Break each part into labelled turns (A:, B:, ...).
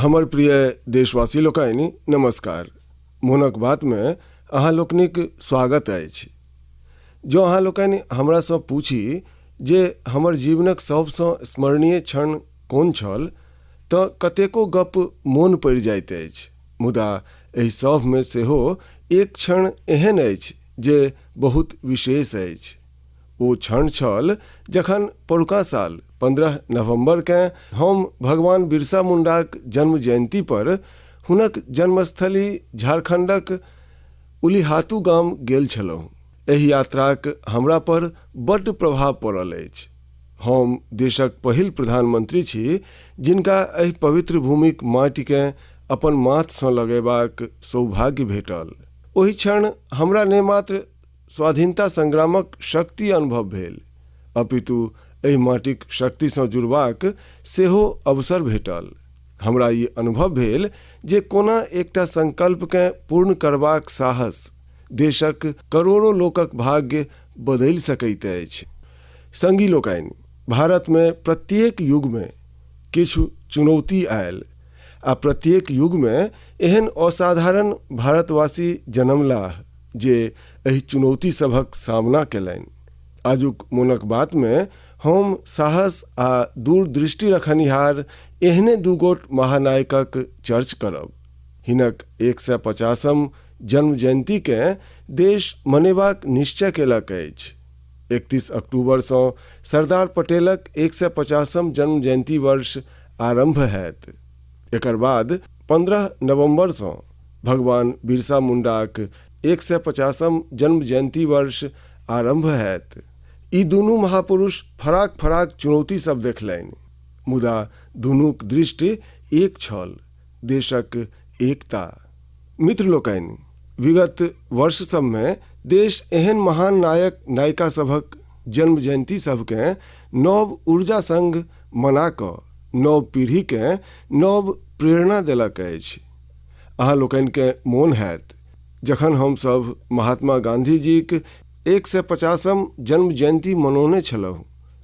A: हमर प्रिय देशवासी लोकनि, नमस्कार। मोनक बातमे अहाँ लोकनिक स्वागत अछि। जँ अहाँ लोकनि हमरासँ पूछी जे हमर जीवनक सभसँ स्मरणीय क्षण कोन छल तँ कतेको गप्प मोन पड़ि जाइत अछि, मुदा एहि सभमे सेहो एक क्षण एहन अछि जे बहुत विशेष अछि। ओ क्षण छल जखन परुकाँ साल 15 नवम्बरकेँ हम भगवान बिरसा मुण्डाक जन्म जयन्ती पर हुनक जन्मस्थली झारखण्डक उलिहातू गाम गेल छलहुँ। एहि यात्राक हमरा पर बड्ड प्रभाव पड़ल अछि। हम देशक पहिल प्रधानमंत्री छी जिनका एहि पवित्र भूमिक माटिकेँ अपन माथसँ लगयबाक सौभाग्य भेटल। ओहि क्षण हमरा ने मात्र स्वाधीनता संग्रामक शक्ति अनुभव भेल, अपितु एहि माटिक शक्तिसँ जुड़बाक सेहो अवसर भेटल। हमरा ई अनुभव भेल जे कोना एकटा संकल्पकेँ पूर्ण करबाक साहस देशक करोड़ो लोकक भाग्य बदलि सकैत अछि। संगी लोकनि, भारतमे प्रत्येक युगमे किछु चुनौती आयल आ प्रत्येक युगमे एहन असाधारण भारतवासी जनमलाह जे एहि चुनौती सभक सामना कयलनि। आजुक मोनक बातमे हम साहस आ दूरदृष्टि रखनिहार एहने दू गोट महानायकक चर्च करब। हिनक 150म जन्म जयन्तीकेँ देश मनेबाक निश्चय केलक अछि। 31 अक्टूबरसँ सरदार पटेलक 150म जन्म जयन्ती वर्ष आरम्भ हैत। एकर बाद 15 नवम्बरसँ भगवान बिरसा मुण्डाक 150म जन्म जयन्ती वर्ष आरम्भ हैत। ई दुनू महापुरुष फराक फराक चुनौती सब देखलनि, मुदा दुनूक दृष्टि एक छल, देशक एकता। मित्र लोकनि, विगत वर्ष सबमे देश एहन महान नायक नायिका सभक जन्म जयन्ती सबकेँ नव ऊर्जा संग मना कऽ नव पीढ़ीकेँ नव प्रेरणा देलक अछि। अहाँ लोकनिकेँ मोन हैत जखन हमसभ महात्मा गाँधीजीक 150म जन्म जयन्ती मनौने छलहुँ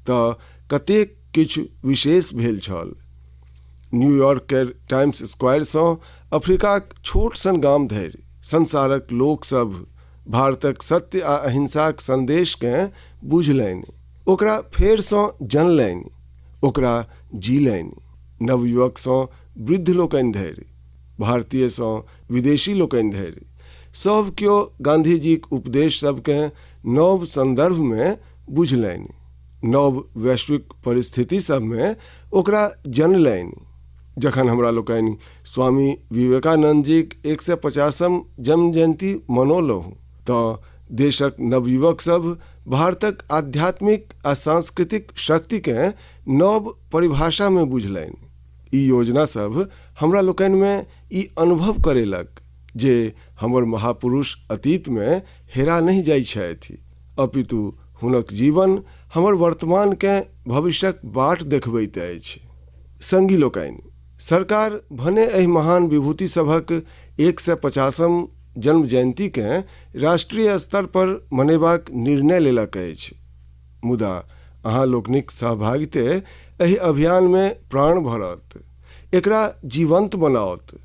A: तऽ कतेक किछु विशेष भेल छल। न्यूयॉर्क केर टाइम्स स्क्वायरसँ अफ्रीकाक छोट सन गाम धरि संसारक लोकसभ भारतक सत्य आ अहिंसाक संदेशकेँ बुझलनि, ओकरा फेरसँ जनलनि, ओकरा जीलनि। नवयुवकसँ वृद्ध लोकनि धरि, भारतीयसँ विदेशी लोकनि धरि सभ केओ गाँधीजीक उपदेश सभकेँ नव सन्दर्भमे बुझलनि, नव वैश्विक परिस्थिति सभमे ओकरा जनलनि। जखन हमरा लोकनि स्वामी विवेकानन्दजीक 150म जन्म जयन्ती मनौलहुँ तऽ देशक नवयुवक सभ भारतक आध्यात्मिक आ सांस्कृतिक शक्तिकेँ नव परिभाषामे बुझलनि। ई योजना सभ हमरा लोकनिमे ई अनुभव करेलक जे हमर महापुरुष अतीतमे हेरा नहि जाइ छथि, अपितु हुनक जीवन हमर वर्तमानकेँ भविष्यक बाट देखबैत अछि। संगी लोकनि, सरकार भने एहि महान विभूति सभक 150म जन्म जयन्तीकेँ राष्ट्रीय स्तर पर मनेबाक निर्णय लेलक अछि, मुदा अहाँ लोकनिक सहभागिते एहि अभियानमे प्राण भरत, एकरा जीवंत बनाओत।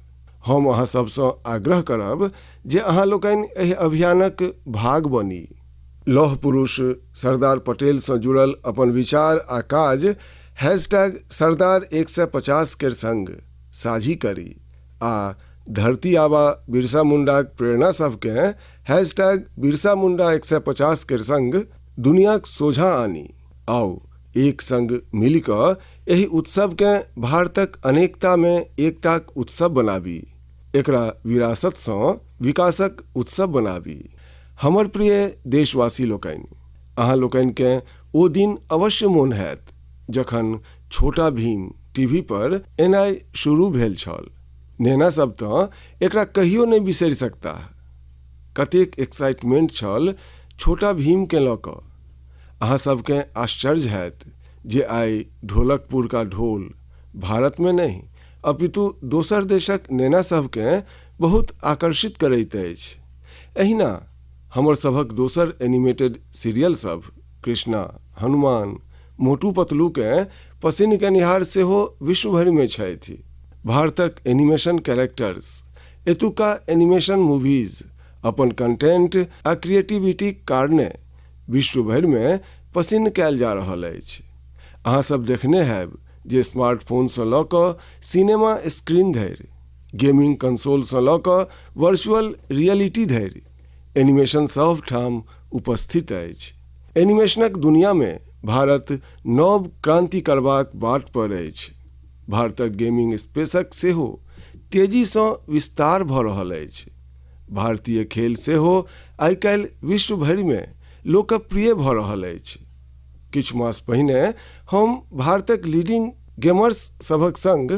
A: हम अहाँ सभसँ आग्रह करब जे अहाँ लोकनि एहि अभियानक भाग बनी। लौह पुरुष सरदार पटेलसँ जुड़ल अपन विचार आ काज हैशटैग सरदार 150 केर संग साझी करी आ धरती आबा बिरसा मुण्डाक प्रेरणा सभकेँ हैशटैग बिरसा मुण्डा 150 केर संग दुनियाक सोझाँ आनी। आउ एक संग मिलि कऽ एहि उत्सवकेँ भारतक अनेकतामे एकताक उत्सव बनाबी, एकरा विरासतसँ विकासक उत्सव बनाबी। हमर प्रिय देशवासी लोकनि, अहाँ लोकनिकेँ ओ दिन अवश्य मोन हैत जखन छोटा भीम टीवी पर एनाइ शुरू भेल छल। नेना सब तँ एकरा कहियो नहि बिसरि सकताह। कतेक एक्साइटमेंट छल छोटा भीमकेँ लऽ कऽ। अहाँ सबकेँ आश्चर्य हैत जे आइ ढोलकपुर का ढोल भारतमे नहि अपितु दोसर देशक नेना सबकेँ बहुत आकर्षित करैत अछि। एहिना हमर सभक दोसर एनिमेटेड सीरियल सभ कृष्णा, हनुमान, मोटू पतलूकेँ पसिन्न केनिहार सेहो विश्व भरिमे छथि। भारतक एनिमेशन कैरेक्टर्स, एतुका एनिमेशन मूवीज अपन कंटेंट आ क्रिएटिविटीक कारणे विश्व भरिमे पसिन्न कयल जा रहल अछि। अहाँ सब देखने हैब जे स्मार्टफोनसँ लऽ कऽ सिनेमा स्क्रीन धरि, गेमिंग कंसोलसँ लऽ कऽ वर्चुअल रियलिटी धरि एनिमेशन सभ ठाम उपस्थित अछि। एनिमेशनक दुनियामे भारत नव क्रांति करबाक बाट पर अछि। भारतक गेमिंग स्पेसक सेहो तेजीसँ विस्तार भऽ रहल अछि। भारतीय खेल सेहो आइ काल्हि विश्व भरिमे लोकप्रिय भऽ रहल अछि। किछु मास पहिने हम भारतक लीडिंग गेमर्स सभक संग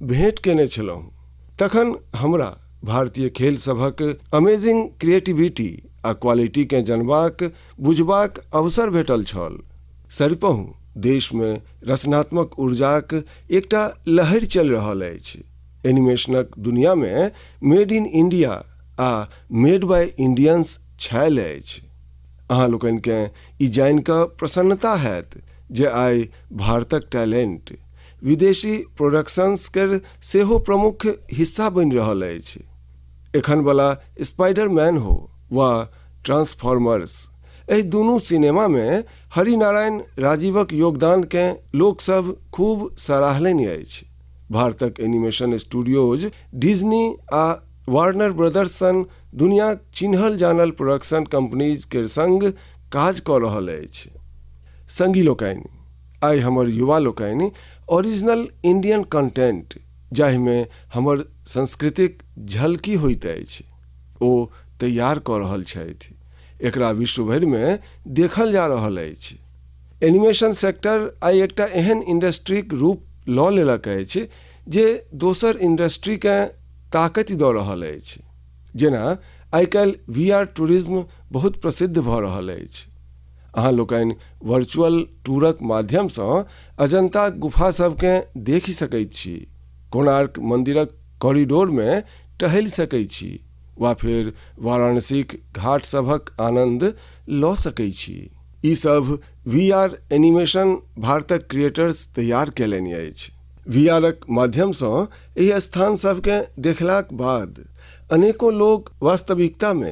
A: भेंट केने छलहुँ। तखन हमरा भारतीय खेल सभक अमेजिंग क्रिएटिविटी आ क्वालिटीकेँ जनबाक, बुझबाक अवसर भेटल छल। सरिपहुँ देशमे रचनात्मक ऊर्जाक एकटा लहरि चलि रहल अछि। एनिमेशनक दुनियामे मेड इन इंडिया आ मेड बाय इंडियंस छायल अछि। अहाँ लोकनिकेँ ई जानि कऽ प्रसन्नता हैत जे आइ भारतक टैलेंट विदेशी प्रोडक्शंस केर सेहो प्रमुख हिस्सा बनि रहल अछि। एखन वला स्पाइडरमैन हो वा ट्रांसफॉर्मर्स, एहि दुनू सिनेमामे हरिनारायण राजीवक योगदानकेँ लोकसभ खूब सराहलनि अछि। भारतक एनिमेशन स्टूडियोज डिज्नी आ वार्नर ब्रदर्स सन दुनियाक चिन्हल जानल प्रोडक्शन कंपनीज केर संग काज कऽ रहल अछि। संगी लोकनि, आइ हमर युवा लोकनि ओरिजिनल इंडियन कंटेंट जाहिमे हमर संस्कृतिक झलकी होइत अछि, ओ तैयार कऽ रहल छथि। एकरा विश्व भरिमे देखल जा रहल अछि। एनिमेशन सेक्टर आइ एकटा एहन इंडस्ट्रीक रूप लऽ लेलक अछि जे दोसर इंडस्ट्रीकेँ ताकति दऽ रहल अछि। जेना आइ काल्हि वी आर टूरिज्म बहुत प्रसिद्ध भऽ रहल अछि। अहाँ लोकनि वर्चुअल टूरक माध्यमसँ अजन्ताक गुफा सभकेँ देखि सकैत छी, कोणार्क मन्दिरक कॉरिडोरमे टहलि सकैत छी वा फेर वाराणसीक घाट सभक आनन्द लऽ सकैत छी। ई सभ वी आर एनिमेशन भारतक क्रिएटर्स तैयार कयलनि अछि। वी आरक माध्यमसँ एहि स्थान सभकेँ देखलाक बाद अनेको लोक वास्तविकतामे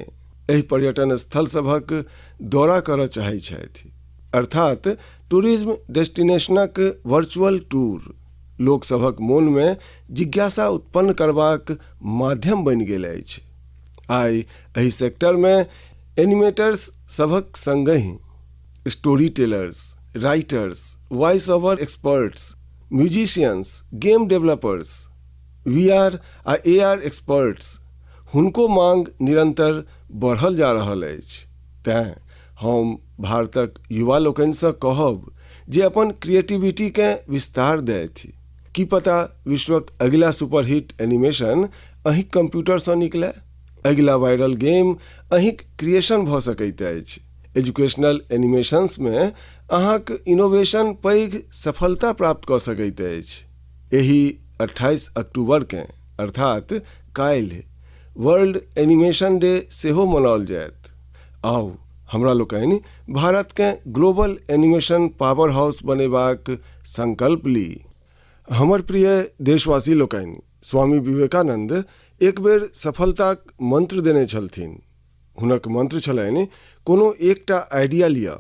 A: एहि पर्यटन स्थल सभक दौरा करय चाहैत छथि। अर्थात टूरिज्म डेस्टिनेशनक वर्चुअल टूर लोक सभक मोनमे जिज्ञासा उत्पन्न करबाक माध्यम बनि गेल अछि। आइ एहि सेक्टरमे एनिमेटर्स सभक संगहि story tellers, writers, voice over experts, musicians, game developers, V R आ ए आर एक्सपर्ट्स हुनको मांग निरंतर बढ़ल जा रहल अछि। तेँ हम भारतक युवा लोकनिसँ कहब जे अपन क्रिएटिविटीकेँ विस्तार देथि। की पता विश्वक अगिला सुपरहिट एनिमेशन अहीँक कम्प्यूटरसँ निकलय, अगिला वायरल गेम अहीँक क्रिएशन भऽ सकैत अछि। एजुकेशनल एनिमेशंसमे अहाँक इनोवेशन पैघ सफलता प्राप्त कऽ सकैत अछि। एहि 28 अक्टूबरकेँ अर्थात काल्हि वर्ल्ड एनिमेशन डे सेहो मनाओल जायत। आउ हमरा लोकनि भारतकेँ ग्लोबल एनिमेशन पावर हाउस बनेबाक संकल्प ली। हमर प्रिय देशवासी लोकनि, स्वामी विवेकानंद एक बेर सफलताक मंत्र देने छलथिन। हुनक मंत्र छलनि, कोनो एकटा आइडिया लिअ,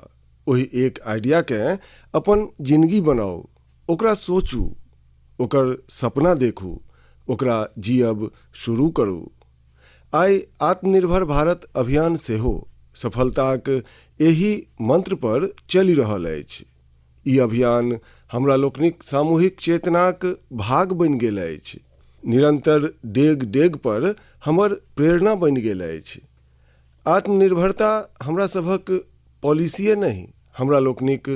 A: ओहि एक आइडियाकेँ अपन जिनगी बनाउ, ओकरा सोचू, ओकर सपना देखू, ओकरा जियब शुरू करू। आइ आत्मनिर्भर भारत अभियान सेहो सफलताक एहि मंत्र पर चलि रहल अछि। ई अभियान हमरा लोकनिक सामूहिक चेतनाक भाग बनि गेल अछि। निरंतर डेग डेग पर हमर प्रेरणा बनि गेल अछि। आत्मनिर्भरता हमरा सभक पॉलिसीए नहि, हमरा लोकनिक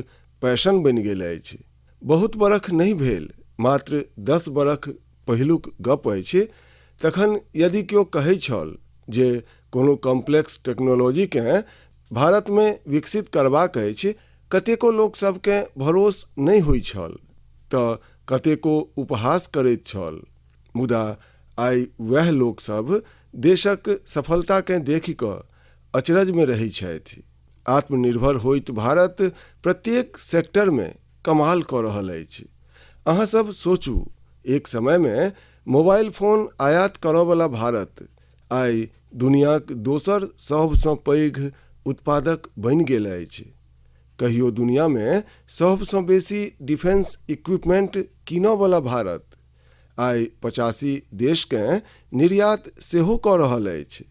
A: पैशन बनि गेल अछि। बहुत बरख नहि भेल, मात्र 10 बरख पहिलुक गप अछि, तखन यदि केओ कहै छल जे कोनो कॉम्प्लेक्स टेक्नोलॉजीकेँ भारतमे विकसित करबाक अछि, कतेको लोक सभकेँ भरोस नहि होइत छल तऽ कतेको उपहास करैत छल। मुदा आइ वएह लोक सभ देशक सफलताकेँ देखि कऽ अचरजमे रहै छथि। आत्मनिर्भर होइत भारत प्रत्येक सेक्टरमे कमाल कऽ रहल अछि। अहाँ सब सोचू, एक समयमे मोबाइल फोन आयात करयवला भारत आइ दुनियाक दोसर सभसँ पैघ उत्पादक बनि गेल अछि। कहियो दुनियामे सभसँ बेसी डिफेंस इक्विपमेंट कीनयवला भारत आइ 85 देशकेँ निर्यात सेहो कऽ रहल अछि।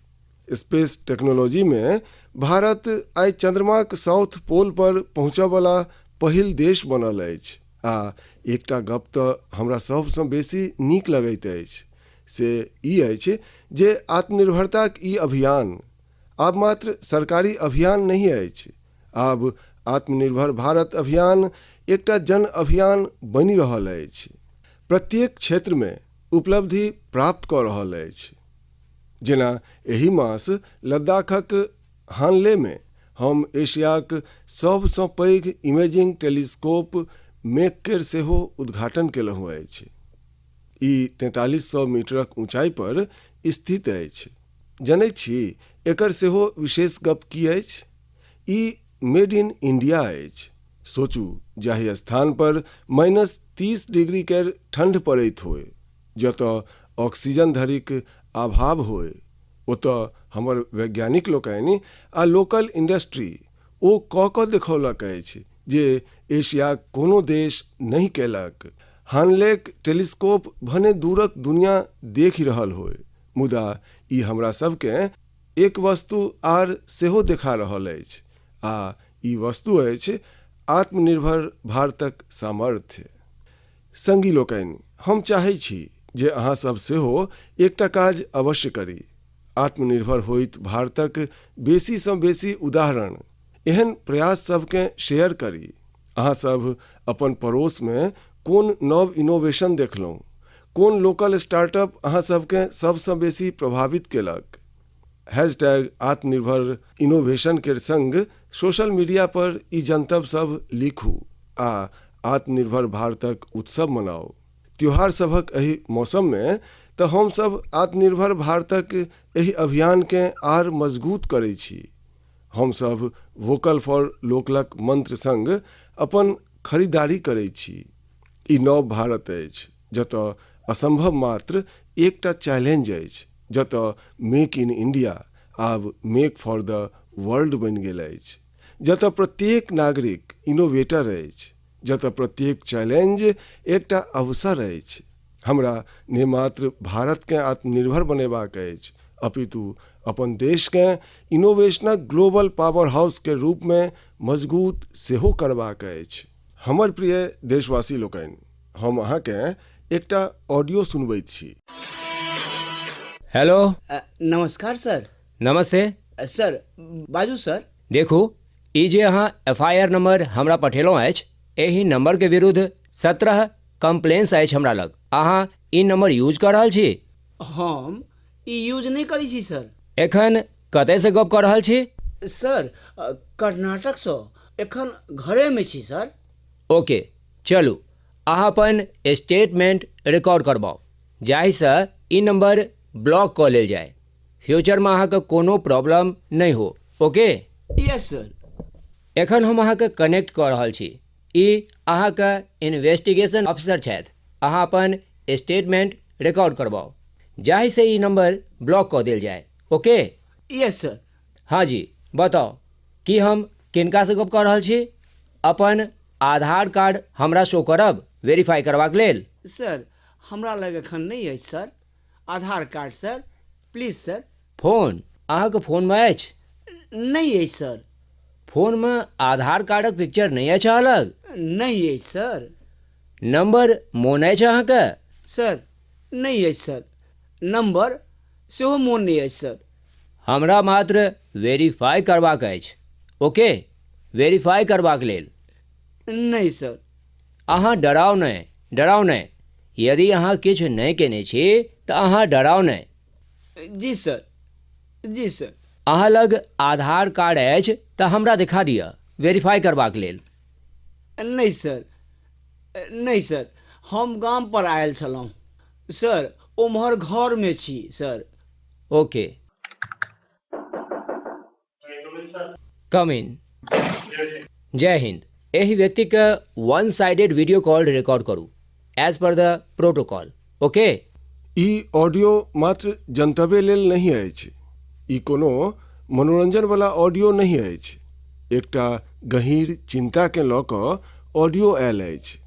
A: स्पेस टेक्नोलॉजीमे भारत आइ चन्द्रमाक साउथ पोल पर पहुँचयवला पहिल देश बनल अछि। आ एकटा गप तऽ हमरा सभसँ बेसी नीक लगैत अछि, से ई अछि जे आत्मनिर्भरताक ई अभियान आब मात्र सरकारी अभियान नहि अछि। आब आत्मनिर्भर भारत अभियान एकटा जन अभियान बनि रहल अछि, प्रत्येक क्षेत्रमे उपलब्धि प्राप्त कऽ रहल अछि। जेना एहि मास लद्दाखक हानलेमे हम एशियाक सभसँ पैघ इमेजिंग टेलीस्कोप मेक केर सेहो उद्घाटन केलहुँ अछि। ई 4300 मीटरक ऊँचाइ पर स्थित अछि। जनैत छी एकर सेहो विशेष गप की अछि? ई मेड इन इंडिया अछि। सोचू, जाहि स्थान पर -30 डिग्री केर ठंड पड़ैत होय, जतय ऑक्सीजन धरिक अभाव होय, ओतय हमर वैज्ञानिक लोकनि आ लोकल इंडस्ट्री ओ कऽ कऽ देखौलक अछि जे एशियाक कोनो देश नहि कयलक। हानलेक टेलीस्कोप भने दूरक दुनिया देखि रहल होय, मुदा ई हमरा सभकेँ एक वस्तु आर सेहो देखा रहल अछि, आ ई वस्तु अछि आत्मनिर्भर भारतक सामर्थ्य। संगी लोकनि, हम चाहै छी जे अहाँ सब सेहो एकटा काज अवश्य करी। आत्मनिर्भर होइत भारतक बेसीसँ बेसी उदाहरण, एहन प्रयास सभकेँ शेयर करी। अहाँ सब अपन पड़ोसमे कोन नव इनोवेशन देखलहुँ, कोन लोकल स्टार्टअप अहाँ सबकेँ सबसँ बेसी प्रभावित केलक? हैशटैग आत्मनिर्भर इनोवेशन केर संग सोशल मीडिया पर ई जनतब सब लिखू आ आत्मनिर्भर भारतक उत्सव मनाउ। त्योहार सभक एहि मौसममे तऽ हमसभ आत्मनिर्भर भारतक एहि अभियानकेँ आर मजगूत करै छी। हमसभ वोकल फॉर लोकलक मंत्र संग अपन खरीदारी करै छी। ई नव भारत अछि जतय असंभव मात्र एकटा चैलेंज अछि, जतय मेक इन इंडिया आब मेक फॉर द वर्ल्ड बनि गेल अछि, जतय प्रत्येक नागरिक इनोवेटर अछि, जतय प्रत्येक चैलेंज एकटा अवसर अछि। हमरा ने मात्र भारतकेँ आत्मनिर्भर बनेबाक अछि, अपितु अपन देशकेँ इनोवेशनक ग्लोबल पावर हाउस के रूपमे मजगूत सेहो करबाक अछि। हमर प्रिय देशवासी लोकनि, हम अहाँकेँ एकटा ऑडियो सुनबैत छी।
B: हेलो।
C: नमस्कार सर।
B: नमस्ते।
C: सर, बाजू सर।
B: देखू, ई जे अहाँ एफ I R number हमरा पठेलहुँ अछि, एहि नंबरके विरुद्ध 17 कम्प्लेन्स अछि हमरा लग। अहाँ ई नंबर यूज कऽ रहल छी?
C: हम ई यूज नहि करै छी सर।
B: एखन कतयसँ गप कऽ रहल छी?
C: सर, कर्नाटकसँ, एखन घरेमे छी सर।
B: ओके, चलू अहाँ अपन स्टेटमेंट रिकॉर्ड करबाउ जाहिसँ ई नंबर ब्लॉक कऽ लेल जाय, फ्यूचरमे अहाँके कोनो प्रॉब्लम नहि हो। ओके?
C: Yes sir.
B: एखन हम अहाँके कनेक्ट कऽ रहल छी। ई अहाँके इन्वेस्टिगेशन ऑफिसर छथि। अहाँ अपन स्टेटमेंट रिकॉर्ड करबाउ जाहिसँ ई नंबर ब्लॉक कऽ देल जाय। ओके?
C: Yes sir.
B: हाँ जी, बताउ कि हम किनकासँ गप कऽ रहल छी? अपन आधार कार्ड हमरा शो करब वेरीफाई करबाक लेल।
C: सर, हमरा लग एखन नहि अछि sir Aadhaar card sir, please sir.
B: Phone अहाँके फोनमे अछि?
C: नहि अछि सर।
B: फोनमे आधार कार्डक पिक्चर नहि अछि अहाँ लग?
C: नहि अछि सर।
B: नंबर मोन अछि अहाँके?
C: सर, नहि अछि सर, नंबर सेहो मोन नहि अछि सर।
B: हमरा मात्र वेरीफाई करबाक अछि। ओके, वेरीफाई करबाक लेल।
C: नहि सर।
B: अहाँ डराउ नहि, डराउ नहि। यदि अहाँ किछु नहि केने छी तऽ अहाँ डराउ नहि।
C: जी सर, जी सर।
B: अहाँ लग आधार कार्ड अछि तऽ हमरा देखा दिअ वेरीफाई करबाक लेल।
C: नहि सर, नहि सर, हम गाम पर आयल छलहुँ सर, ओम्हर घरमे छी सर।
B: Okay, come in. जय हिंद। एहि व्यक्तिके वन साइडेड वीडियो कॉल रिकॉर्ड करू as per the protocol. Okay?
A: E audio मात्र जनतबे लेल नहि अछि। ई कोनो मनोरंजन वला ऑडियो नहि अछि। एकटा गहींर चिन्ताकेँ लऽ कऽ ऑडियो आयल अछि।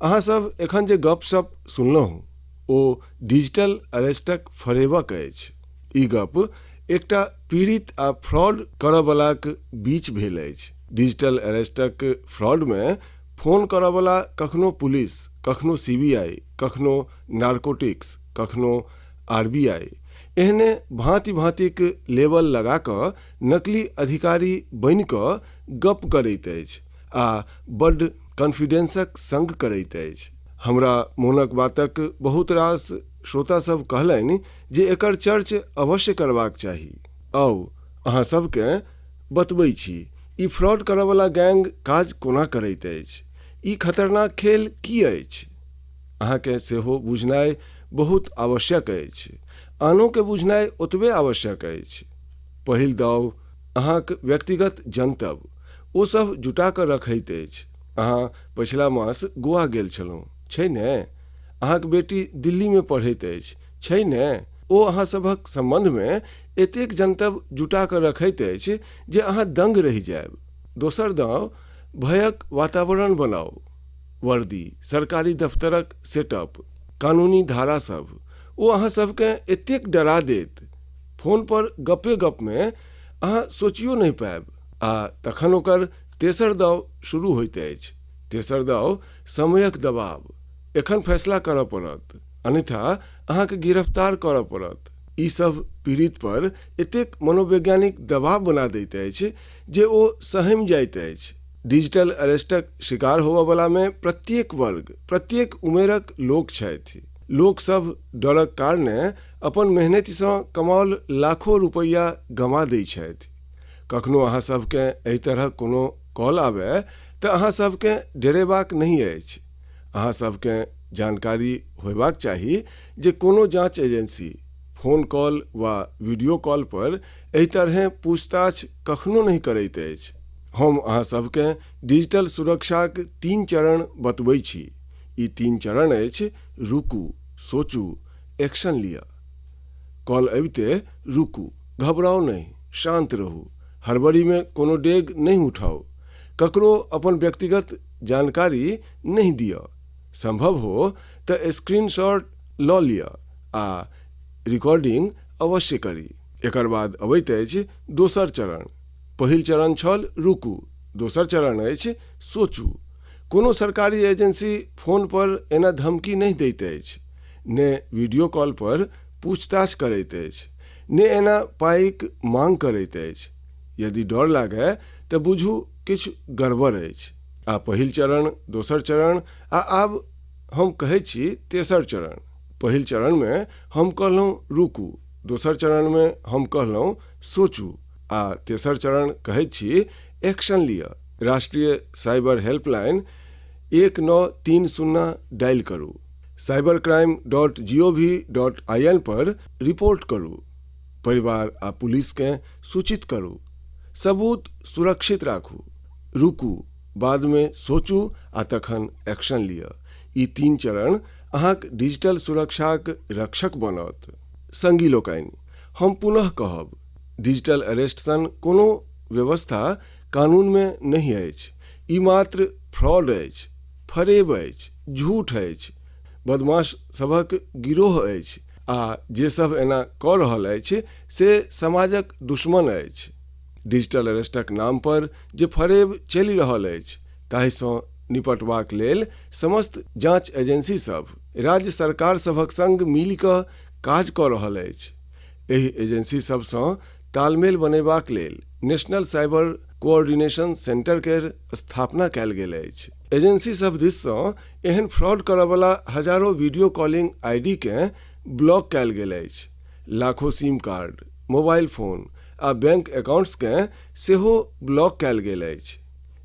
A: अहाँ सब एखन जे गपशप सुनलहुँ ओ डिजिटल अरेस्टक फरेबक अछि। ई गप एकटा पीड़ित आ फ्रॉड करऽवलाक बीच भेल अछि। डिजिटल अरेस्टक फ्रॉडमे फोन करऽवला कखनो पुलिस, कखनो सीबीआई, कखनो नारकोटिक्स, कखनो आरबीआई एहने भांति भांतिक लेबल लगा कऽ नकली अधिकारी बनि कऽ गप करैत अछि आ बड्ड कॉन्फिडेंसक संग करैत अछि। हमरा मोनक बातक बहुत रास श्रोता सब कहलनि जे एकर चर्च अवश्य करबाक चाही। आउ अहाँ सबकेँ बतबै छी ई फ्रॉड करऽवला गैंग काज कोना करैत अछि, ई खतरनाक खेल की अछि। अहाँकेँ सेहो बुझनाइ बहुत आवश्यक अछि, आनोकेँ बुझनाइ ओतबे आवश्यक अछि। पहिल दाव अहाँक व्यक्तिगत जनतब ओ सब जुटा कऽ रखैत अछि। अहाँ पछिला मास गोवा गेल छलहुँ, छै ने? अहाँक बेटी दिल्लीमे पढ़ैत अछि, छै ने? ओ अहाँ सभक सम्बन्धमे एतेक जनतब जुटा कऽ रखैत अछि जे अहाँ दंग रहि जायब। दोसर दाव भयक वातावरण बनाउ। वर्दी, सरकारी दफ्तरक सेटअप, कानूनी धारा सभ, ओ अहाँ सभकेँ एतेक डरा देत, फोन पर गपे गपमे अहाँ सोचियो नहि पायब। आ तखन ओकर तेसर दाव शुरू होइत अछि। तेसर दाव समयक दबाव। एखन फैसला करऽ पड़त, अन्यथा अहाँके गिरफ्तार करऽ पड़त। ई सब पीड़ित पर एतेक मनोवैज्ञानिक दबाव बना दैत अछि जे ओ सहमि जाइत अछि। डिजिटल अरेस्टक शिकार होबयवलामे प्रत्येक वर्ग, प्रत्येक उमेरक लोक छथि। लोक सब डरक कारणे अपन मेहनतिसँ कमाओल लाखो रुपैआ गमा दैत छथि। कखनो अहाँ सबकेँ एहि तरहक कोनो कॉल आबय तऽ अहाँ सबकेँ डरेबाक नहि अछि। अहाँ सबकेँ जानकारी होयबाक चाही जे कोनो जांच एजेंसी फोन कॉल वा वीडियो कॉल पर एहि तरहें पूछताछ कखनो नहि करैत अछि। हम अहाँ सबकेँ डिजिटल सुरक्षाक 3 चरण बतबै छी। ई 3 चरण अछि रुकू, सोचू, एक्शन लिअ। कॉल अबिते रुकू, घबराउ नहि, शांत रहू, हड़बड़ीमे कोनो डेग नहि उठाउ, ककरो अपन व्यक्तिगत जानकारी नहि दिअ। संभव हो तऽ स्क्रीनशॉट लऽ लिअ आ रिकॉर्डिंग अवश्य करी। एकर बाद अबैत अछि दोसर चरण। पहिल चरण छल रुकू, दोसर चरण अछि सोचू। कोनो सरकारी एजेंसी फोन पर एना धमकी नहि दैत अछि, ने वीडियो कॉल पर पूछताछ करैत अछि, ने एना पाइक मांग करैत अछि। यदि डर लागय तऽ बुझू किछु गड़बड़ अछि। आ पहिल चरण, दोसर चरण आ आब हम कहै छी तेसर चरण। पहिल चरणमे हम कहलहुँ रुकू, दोसर चरणमे हम कहलहुँ सोचू आ तेसर चरण कहैत छी एक्शन लिअ। राष्ट्रीय साइबर हेल्पलाइन 1930 डायल करू। cybercrime.gov.in पर रिपोर्ट करू। परिवार आ पुलिसकेँ सूचित करू। सबूत सुरक्षित राखू। रुकू, बादमे सोचू आ तखन एक्शन लिअ। ई 3 चरण अहाँक डिजिटल सुरक्षाक रक्षक बनत। संगी लोकनि, हम पुनः कहब, डिजिटल अरेस्ट सन कोनो व्यवस्था कानूनमे नहि अछि। ई मात्र फ्रॉड अछि, फरेब अछि, झूठ अछि, बदमाश सभक गिरोह अछि आ जे सब एना कऽ रहल अछि से समाजक दुश्मन अछि। डिजिटल अरेस्टक नाम पर जे फरेब चलि रहल अछि ताहिसँ निपटबाक लेल समस्त जांच एजेंसी सब राज्य सरकार सभक संग मिलि कऽ काज कऽ रहल अछि। एहि एजेंसी सबसँ तालमेल बनेबाक लेल नेशनल साइबर कोऑर्डिनेशन सेंटर केर स्थापना कयल गेल अछि। एजेंसी सब दिससँ एहन फ्रॉड करऽवला हजारों वीडियो कॉलिंग आईडीकेँ ब्लॉक कयल गेल अछि। लाखों सिम कार्ड, मोबाइल फोन आ बैंक अकाउंट्सकेँ सेहो ब्लॉक कयल गेल अछि।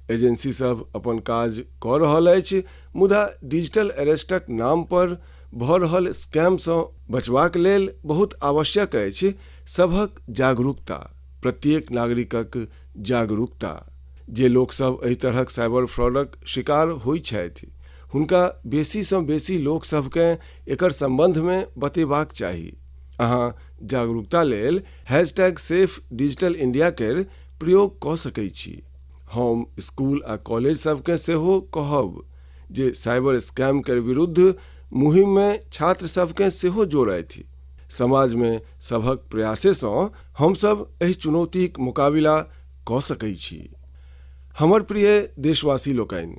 A: एजेंसी सब अपन काज कऽ रहल अछि, मुदा डिजिटल अरेस्टक नाम पर भऽ रहल स्कैमसँ बचबाक लेल बहुत आवश्यक अछि सभक जागरूकता, प्रत्येक नागरिकक जागरूकता। जे लोक सब एहि तरहक साइबर फ्रॉडक शिकार होइत छथि, हुनका बेसीसँ बेसी लोकसभकेँ एकर सम्बन्धमे बतेबाक चाही। अहाँ जागरूकता लेल हैशटैग सेफ डिजिटल इंडिया केर प्रयोग कऽ सकैत छी। हम स्कूल आ कॉलेज सभकेँ सेहो कहब जे साइबर स्कैम केर विरुद्ध मुहिममे छात्र सभकेँ सेहो जोड़थि। समाजमे सभक प्रयासेसँ हमसभ एहि चुनौतीक मुकाबिला कऽ सकैत छी। हमर प्रिय देशवासी लोकनि,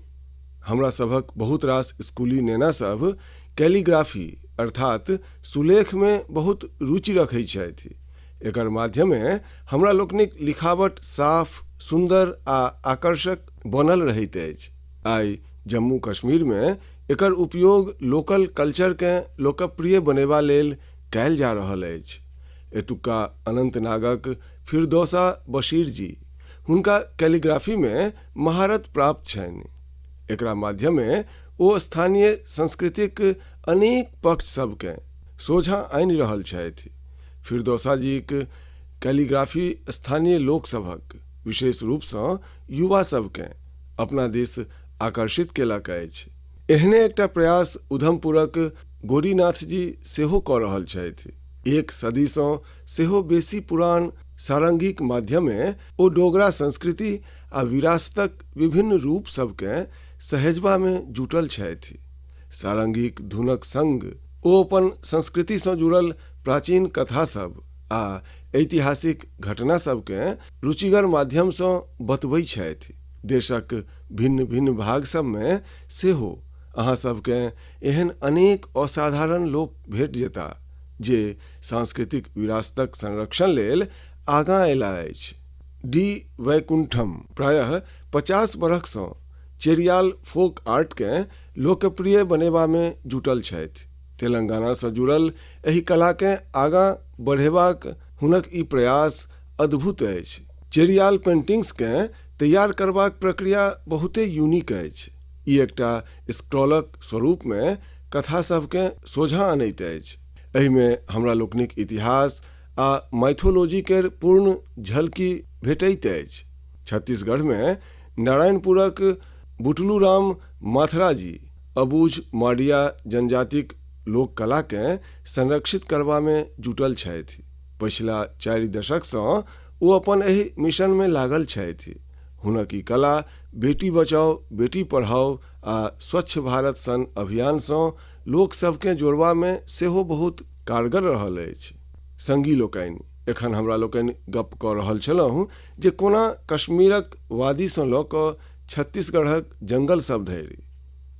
A: हमरा सभक बहुत रास स्कूली नेना सभ कैलीग्राफी अर्थात सुलेखमे बहुत रुचि रखैत छथि। एकर माध्यमे हमरा लोकनिक लिखावट साफ, सुन्दर आ आकर्षक बनल रहैत अछि। आइ जम्मू कश्मीरमे एकर उपयोग लोकल कल्चरकेँ लोकप्रिय बनेबा लेल कयल जा रहल अछि। एतुक्का अनंतनागक फिरदौसा बशीर जी, हुनका कैलीग्राफीमे महारत प्राप्त छनि। एकरा माध्यमे ओ स्थानीय संस्कृतिक अनेक पक्ष सभकेँ सोझाँ आनि रहल छथि। फिरदौसा जीक कैलीग्राफी स्थानीय लोक सभक, विशेष रूपसँ युवा सभकेँ अपना दिस आकर्षित केलक अछि। एहने एकटा प्रयास उधमपुरक गोरीनाथ जी सेहो कऽ रहल छथि। एक सदीसँ सेहो बेसी पुरान सारंगीक माध्यमे ओ डोगरा संस्कृति आ विरासतक विभिन्न रूप सभकेँ सहेजबामे जुटल छथि। सारंगीक धुनक संग ओ अपन संस्कृतिसँ जुड़ल प्राचीन कथा सभ आ ऐतिहासिक घटना सभकेँ रुचिगर माध्यमसँ बतबै छथि। देशक भिन्न-भिन्न भाग सभमे सेहो अहाँ सभकेँ एहन अनेक असाधारण लोक भेट जेता जे सांस्कृतिक विरासतक संरक्षण लेल आगाँ अयला अछि। डी वैकुंठम प्रायः 50 बरखसँ चेरियाल फोक आर्टकेँ लोकप्रिय बनेबामे जुटल छथि। तेलंगानासँ जुड़ल एहि कलाकेँ आगाँ बढ़ेबाक हुनक ई प्रयास अद्भुत अछि। चेरियाल पेंटिंग्सकेँ तैयार करबाक प्रक्रिया बहुते यूनिक अछि। ई एकटा स्क्रॉलक स्वरूपमे कथा सभकेँ सोझाँ अनैत अछि। एहिमे हमरा लोकनिक इतिहास आ माइथोलॉजी केर पूर्ण झलकी भेटैत अछि। छत्तीसगढ़मे नारायणपुरक बुटलूराम माथरा जी अबूझ माडिया जनजातिक लोककलाकेँ संरक्षित करबामे जुटल छथि। पछिला 4 दशकसँ ओ अपन एहि मिशनमे लागल छथि। हुनक ई कला बेटी बचाओ बेटी पढ़ाओ आ स्वच्छ भारत सन अभियानसँ लोकसभकेँ जोड़बामे सेहो बहुत कारगर रहल अछि। संगी लोकनि, एखन हमरा लोकनि गप्प कऽ रहल छलहुँ जे कोना कश्मीरक वादीसँ लऽ कऽ छत्तीसगढ़क जंगल सभ धरि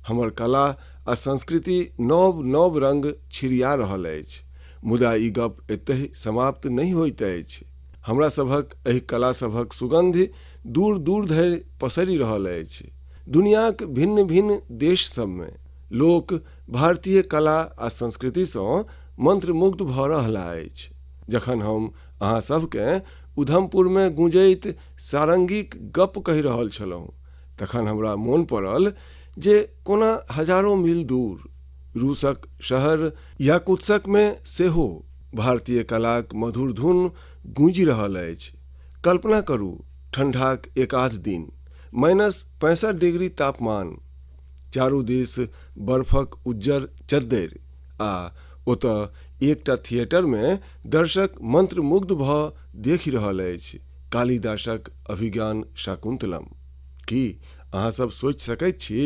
A: हमर कला आ संस्कृति नव नव रंग छिड़िया रहल अछि। मुदा ई गप्प एतहि समाप्त नहि होइत अछि। हमरा सभक एहि कला सभक सुगन्धि दूर दूर धरि पसरि रहल अछि। दुनियाक भिन्न भिन्न देश सभमे लोक भारतीय कला आ संस्कृतिसँ मंत्रमुग्ध भऽ रहला अछि। जखन हम अहाँ सभकेँ उधमपुरमे गूँजैत सारंगीक गप्प कहि रहल छलहुँ तखन हमरा मोन पड़ल जे कोना हजारो मील दूर रूसक शहर याकुत्सकमे सेहो भारतीय कलाक मधुर धुन गूँजि रहल अछि। कल्पना करू, ठंढाक एकाध दिन, -65 डिग्री तापमान, चारू दिस बर्फक उज्जर चद्दरि आ ओतऽ एकटा थिएटरमे दर्शक मंत्रमुग्ध भऽ देखि रहल अछि कालिदासक अभिज्ञान शाकुन्तलम। की अहाँ सब सोचि सकैत छी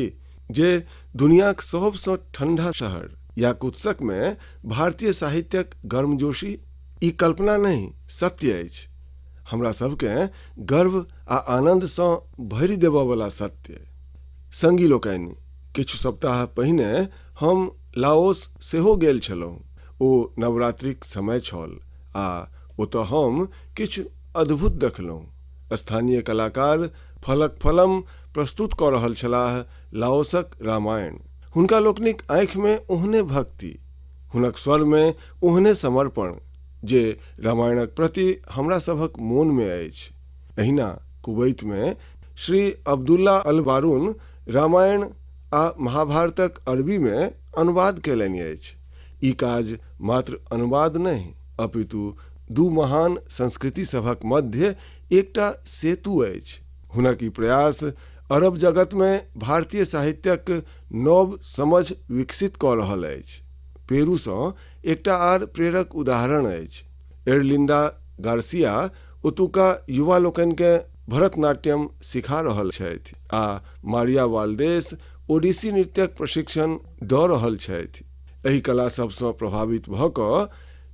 A: जे दुनियाक सबसँ ठंडा शहर याकुत्सकमे भारतीय साहित्यक गर्मजोशी? ई कल्पना नहि, सत्य अछि। हमरा सबकेँ गर्व आ आनन्दसँ भरि देबऽवला सत्य। संगी लोकनि, किछु सप्ताह पहिने हम लाओस सेहो गेल छलहुँ। ओ नवरात्रिक समय छल आ ओतऽ हम किछु अद्भुत देखलहुँ। स्थानीय कलाकार फलक फलम प्रस्तुत कऽ रहल छलाह लाओसक रामायण। हुनका लोकनिक आँखिमे ओहने भक्ति, हुनक स्वरमे ओहने समर्पण जे रामायणक प्रति हमरा सभक मोनमे अछि। एहिना कुवैतमे श्री अब्दुल्ला अल बारून रामायण आ महाभारतक अरबीमे अनुवाद कयलनि अछि। ई काज मात्र अनुवाद नहि, अपितु दू महान संस्कृति सभक मध्य एकटा सेतु अछि। हुनक ई प्रयास अरब जगतमे भारतीय साहित्यक नव समझ विकसित कऽ रहल अछि। पेरूसँ एकटा आर प्रेरक उदाहरण अछि। एर्लिंडा गार्सिया ओतुका युवा लोकनिकेँ भरतनाट्यम सिखा रहल छथि आ मारिया वाल्देस ओडिसी नृत्यक प्रशिक्षण दऽ रहल छथि। एहि कला सभसँ प्रभावित भऽ कऽ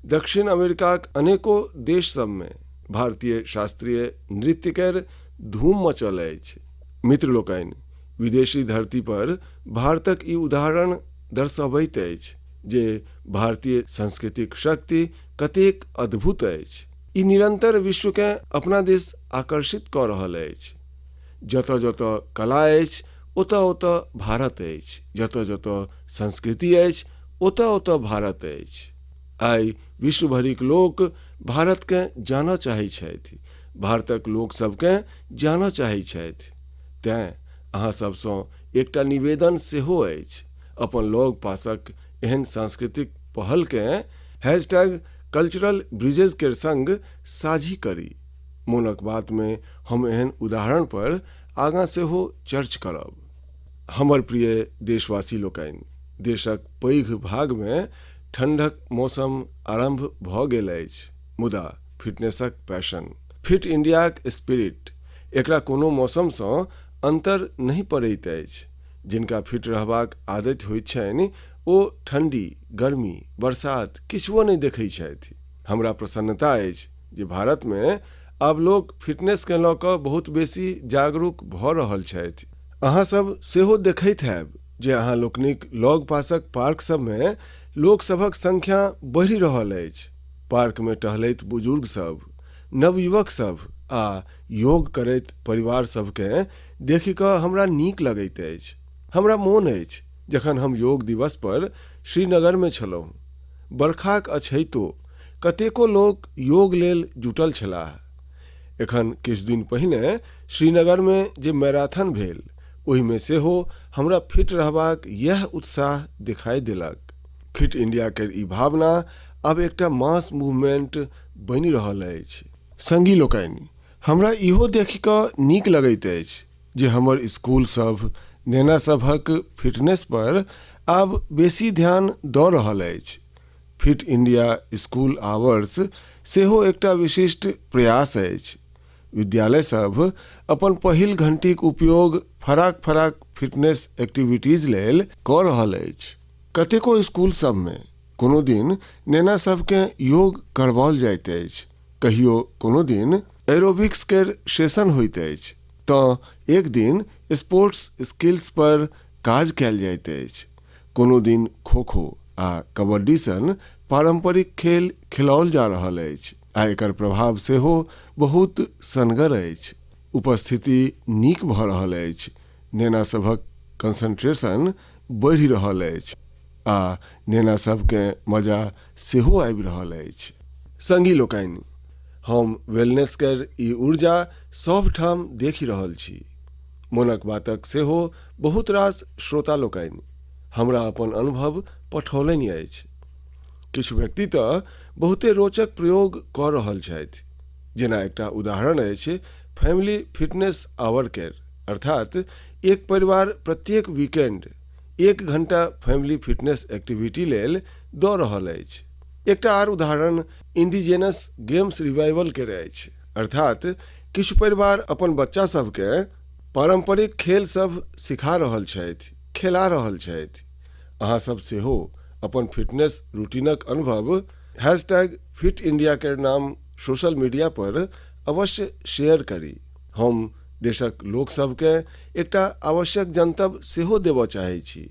A: दक्षिण अमेरिकाक अनेको देश सभमे भारतीय शास्त्रीय नृत्य केर धूम मचल अछि। मित्र लोकनि, विदेशी धरती पर भारतक ई उदाहरण दर्शबैत अछि जे भारतीय संस्कृतिक शक्ति कतेक अद्भुत अछि। ई निरंतर विश्वकेँ अपना दिस आकर्षित कऽ रहल अछि। जतऽ जतऽ कला अछि ओतऽ ओतऽ भारत अछि, जतऽ जतऽ संस्कृति अछि ओतऽ ओतऽ भारत अछि। आइ विश्व भरिक लोक भारतकेँ जानऽ चाहै छथि, भारतक लोक सभकेँ जानऽ चाहै छथि। तेँ अहाँ सभसँ एकटा निवेदन सेहो अछि, अपन लग पासक एहन सांस्कृतिक पहलकेँ हैशटैग कल्चरल ब्रिजेज केर संग साझी करी। मोनक बातमे हम एहन उदाहरण पर आगाँ सेहो चर्च करब। हमर प्रिय देशवासी लोकनि, देशक पैघ भागमे ठंढक मौसम आरम्भ भऽ गेल अछि, मुदा फिटनेसक पैशन, फिट इंडियाक स्पिरिट एकरा कोनो मौसमसँ अंतर नहि पड़ैत अछि। जिनका फिट रहबाक आदति होइत छनि ओ ठंडी, गर्मी, बरसात किछुओ नहि देखैत छथि। हमरा प्रसन्नता अछि जे भारतमे आब लोक फिटनेसकेँ लऽ कऽ बहुत बेसी जागरूक भऽ रहल छथि। अहाँ सब सेहो देखैत हैब जे अहाँ लोकनिक लग पासक पार्क सभमे लोक सभक संख्या बढ़ि रहल अछि। पार्कमे टहलैत बुजुर्ग सभ, नवयुवक सभ आ योग करैत परिवार सभकेँ देखि कऽ हमरा नीक लगैत अछि। हमरा मोन अछि जखन हम योग दिवस पर श्रीनगरमे छलहुँ, बरखाक अछैतो कतेको लोक योग लेल जुटल छलाह। एखन किछु दिन पहिने श्रीनगरमे जे मैराथन भेल ओहिमे सेहो हमरा फिट रहबाक इएह उत्साह देखाइ देलक। फिट इंडिया केर ई भावना आब एकटा मास मूवमेंट बनि रहल अछि। संगी लोकनि, हमरा इहो देखि कऽ नीक लगैत अछि जे हमर स्कूल सभ नेना सभक फिटनेस पर आब बेसी ध्यान दऽ रहल अछि। फिट इंडिया स्कूल आवर्स सेहो एकटा विशिष्ट प्रयास अछि। विद्यालय सभ अपन पहिल घंटीक उपयोग फराक-फराक फिटनेस एक्टिविटीज लेल कऽ रहल अछि। कतेको स्कूल सभमे कोनो दिन नेना सभकेँ योग करबाओल जाइत अछि, कहियो कोनो दिन एरोबिक्स केर सेशन होइत अछि तँ एक दिन स्पोर्ट्स स्किल्स पर काज कयल जाइत अछि। कोनो दिन खो-खो आ कबड्डी सन पारंपरिक खेल खेलाओल जा रहल अछि आ एकर प्रभाव सेहो बहुत सनगर अछि। उपस्थिति नीक भऽ रहल अछि, नेना सभक कंसंट्रेशन बढ़ि रहल अछि आ नेना सभकेँ मजा सेहो आबि रहल अछि। संगी लोकनि, हम वेलनेस केर ई ऊर्जा सभ ठाम देखि रहल छी। मोनक बातक सेहो बहुत रास श्रोता लोकनि हमरा अपन अनुभव पठौलनि अछि। किछु व्यक्ति तऽ बहुते रोचक प्रयोग कऽ रहल छथि। जेना एकटा उदाहरण अछि फैमिली फिटनेस आवर केर, अर्थात एक परिवार प्रत्येक वीकेंड एक घंटा फैमिली फिटनेस एक्टिविटी लेल दऽ रहल अछि। एकटा आर उदाहरण इंडिजेनस गेम्स रिवाइवल केर अछि, अर्थात किछु परिवार अपन बच्चा सभकेँ पारंपरिक खेल सभ सिखा रहल छथि, खेला रहल छथि। अहाँ सभ सेहो अपन फिटनेस रूटीनक अनुभव हैशटैग फिट इंडिया केर नाम सोशल मीडिया पर अवश्य शेयर करी। हम देशक लोक सभकेँ एकटा आवश्यक जनतब सेहो देबय चाहैत छी।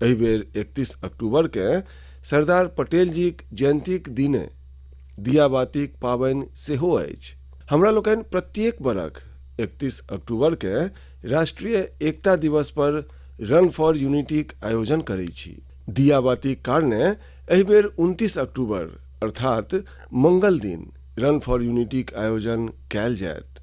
A: एहि बेर 31 अक्टूबरकेँ सरदार पटेल जीक जयंतीक दिने दियाबातीक पाबनि सेहो अछि। हमरा लोकनि प्रत्येक बरख 31 अक्टूबरकेँ राष्ट्रीय एकता दिवस पर रन फॉर यूनिटीक आयोजन करैत छी। दियाबातीक कारणे एहि बेर 29 अक्टूबर अर्थात मंगल दिन रन फॉर यूनिटीक आयोजन कयल जायत।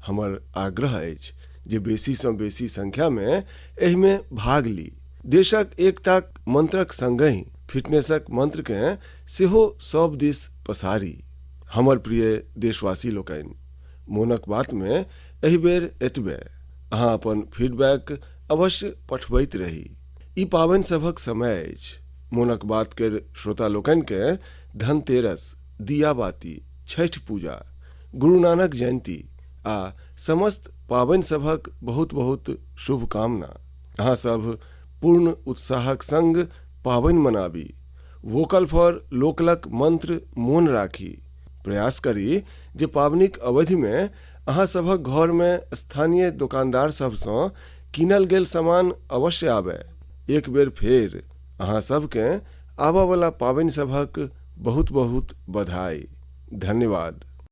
A: हमर आग्रह अछि जे बेसीसँ बेसी संख्यामे एहिमे भाग ली। देशक एकताक मंत्रक संगहि फिटनेसक मंत्रकेँ सेहो सभ दिस पसारी। हमर प्रिय देशवासी लोकनि, मोनक बातमे एहि बेर एतबे। अहाँ अपन फीडबैक अवश्य पठबैत रही। ई पाबनि सभक समय अछि। मोनक बात केर श्रोता लोकनिकेँ धनतेरस, दीयाबाती, छठि पूजा, गुरु नानक जयन्ती आ समस्त पाबनि सभक बहुत बहुत शुभकामना। अहाँ सभ पूर्ण उत्साहक संग पाबनि मनाबी। वोकल फॉर लोकलक मंत्र मोन राखी। प्रयास करी जे पाबनिक अवधिमे अहाँ सभक घरमे स्थानीय दोकानदार सभसँ कीनल गेल सामान अवश्य आबय। एक बेर फेर अहाँ सभकेँ आबयवला पाबनि सभक बहुत बहुत बधाई। धन्यवाद।